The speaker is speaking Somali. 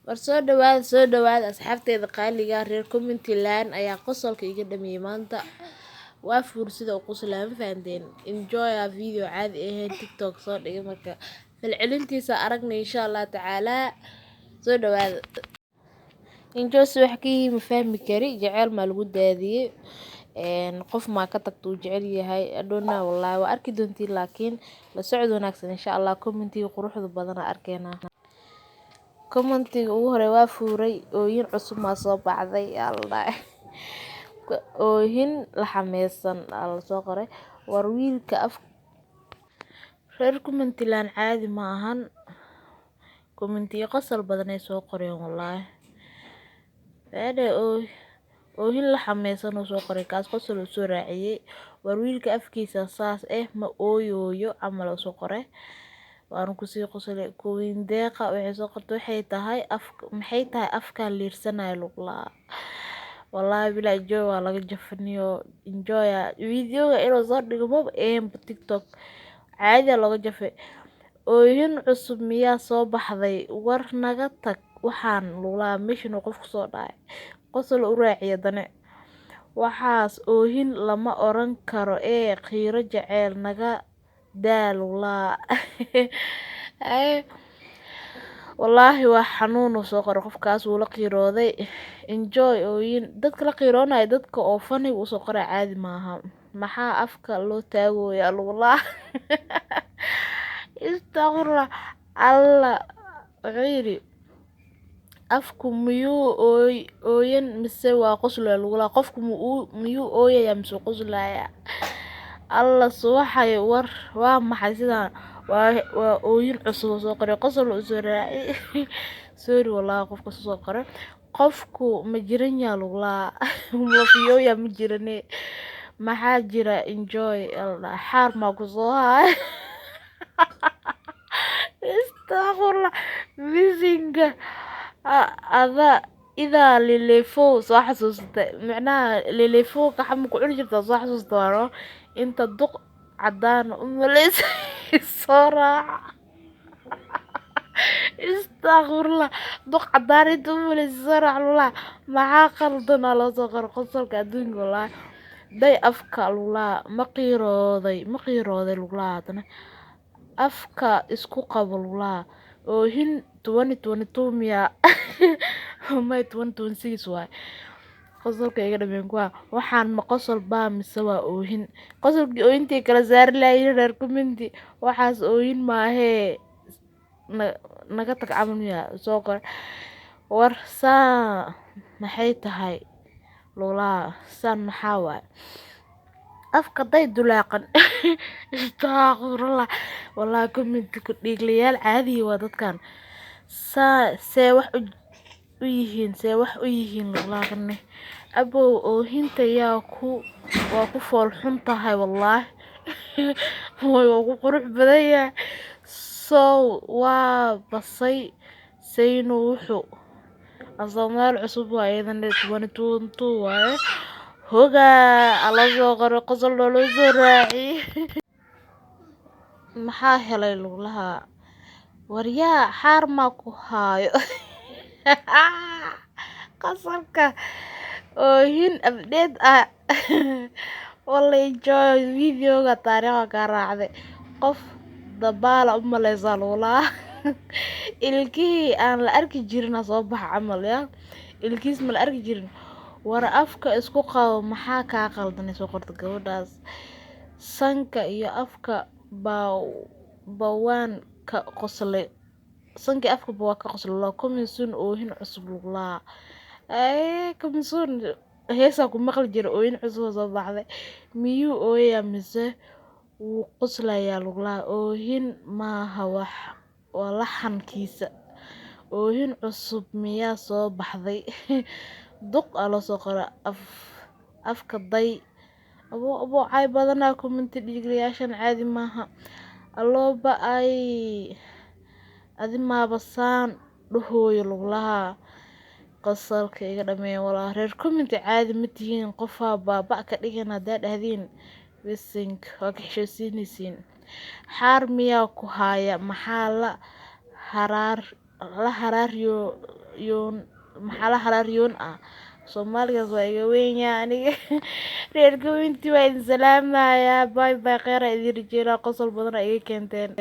War soo dhawaada, soo dhawaada asxaabteeda qaaliga. Reer Commentland ayaa qosolka iga dhameeyay maanta. Waa fuur sida u qoslaa, ma fahanteen? Enjoy a video caadi ahayn TikTok soo dhigay, marka falcelintiisa aragnay insha Allah tacaala. Soo dhawaada. Enjoy si wax ka yihiin ma fahmi kari. Jaceyl maa lagu daadiyey? Qof maa ka tagta uu jecel yahay? Adhoona wallaahi waa arki doontiin, laakiin la socod wanaagsan insha Allah. Commentiga quruxda badan arkeenaa. Commentiga ugu hore waa fuuray: "Ooyin cusub maa soo baxday?" Aa la dhahay. "Oohin la xameysan" aa la soo qoray. War wiilka af reer Commentland caadi ma ahan. Commentiyo qosol badan ay soo qoreen wallaahi. Eedhe, oohin la xameysan uu soo qoray kaas, qosol uu soo raaciyey. "War wiilka afkiisa saas eh, ma ooyooyo?" camal uu soo qoray, waanu kusii qoslay. Queen Deeqa waxay soo qortay: "Waxay tahay af, maxay tahay afkaan liirsanayo lugulaa?" Wallaahi bilaa, Enjoy waa laga jafaniyo. Enjoy videoga inuu soo dhigo maba ahaynba TikTok, caadi aa looga jafay. "Oohin cusub miyaa soo baxday? War naga tag waxaan lugulaa." Meeshan uu qofku soo dhahay, qosol u raaciya dane. "Waxaas oohin lama oran karo ee qiiro jecel, naga daa," lugulaa. "Wallaahi waa xanuun," uu soo qoray qofkaas, wuu la qiirooday Enjoy. Ooyin dadka la qiiroonayo, dadka oo faniga usoo qoray caadi maaha. "Maxaa afka loo taagooyaa?" lugulaa. Istaqfurlah Allah, wuxuu yidhi: "Afku miyuu ooyan mise waa qoslaya?" lugulaa. "Qofku miyuu ooyaya mise qoslaya?" Alla subaxay, war waa maxay sidaan? Waa ooyin cusub oo soo qoray, qosol uu soo raacay. Sorry wallaahi, qofka soo qoray. "Qofku ma jiran yaa?" lugulaa. "Mafiyooya ma jirane? Maxaa jira, Enjoy?" "Xaar maa ku soo haay?" Istaqfurlah. Bisinka, ada idaa lelefow soo xasuusatay, micnaha lelefow qaxma ku cuni jirtaa, soo xasuusta waano. Inta duq cadaan u malaysay soo raaca. Istaqfurlah, duq cadaan inta u malaysay soo raac lulaa. "Maxaa qaldan?" aa loo soo qoray. Qosolka adduunka wallaahi. "Day afka," lulaa. "Ma qiirooday, ma qiirooday?" lulaa. Haddana "Afka isku qabo," lulaa. "Oohin 2022 miyaa?" May, 2026 waay. Qosolka iga dhameen kuwa. "Waxaan ma qosol baa mise waa oohin?" Qosolkii oohintii kala saari lahaayeen reer commenti. "Waxaas oohin maahee, naga tag," camal miyaa soo qor. "War saa maxay tahay?" lulaa. "Saan maxaa waay? Afka day dulaaqan." Astaqfirullah, wallahi commenti ku dhiiglayaal caadiyi waa dadkan. "Saa see wax u yihiin, see wax u yihiin?" lulaaqane. "Abow, oohinta yaa ku waa ku fool xun tahay wallaahi, way waa ku qurux badan yahay." Sow waa basay saynu wuxuu Soomaali cusub waa iyadana, 2022 waaye. "Hogaa" ala soo qoray, qosol loo soo raaciyey. "Maxaa helay?" lugulaha. "Waryaa, xaar maa ku haayo?" Qosolka. "Oohin update ah walla." Enjoy videoga taariikhda kaa raacday. "Qof dabaala u maleysaa," lugulaha. "Ilkihii aan la arki jirin soo baxa," camal ya ilkiis ma la arki jirin. "War afka isku qabo, maxaa kaa qaldan?" soo qorta gabadhaas. "Sanka iyo afka baa waan ka qoslay, sanka iyo afka ba waa ka qoslay." Coming soon, oohin cusub lugulaha. Ay, coming soon heesaa ku maqli jira. "Oohin cusub oo soo baxday, miyuu ooyayaa mise wuu qoslayaa?" lugulaha. "Oohin maaha, wax waa laxankiisa." "Oohin cusub miyaa soo baxday?" "Duq" aa loo soo qoray. "Af afka day." Abo abo, cay badanaa. Commenti dhiiglayaashan caadi maaha. "Allooba ay, adi maaba saan dhahooyo?" lugulaha. Qosolka iga dhameeya walaa. Reer commenti caadi ma tihiin. Qofaa baaba ka dhigan haddaa dhahdiin bisink, waa ka xishoodsiinaysiin. "Xaar miyaa ku haya? Maxaa la haraar la haraaryo Yuun maxaa la harar yuun ah. Soomaaligaas waa iga weyn yahay aniga. Reer community waa idin salaamayaa. Bye bye, kheyr aa idin rajeynaa, qosol badan aa iga keenteen.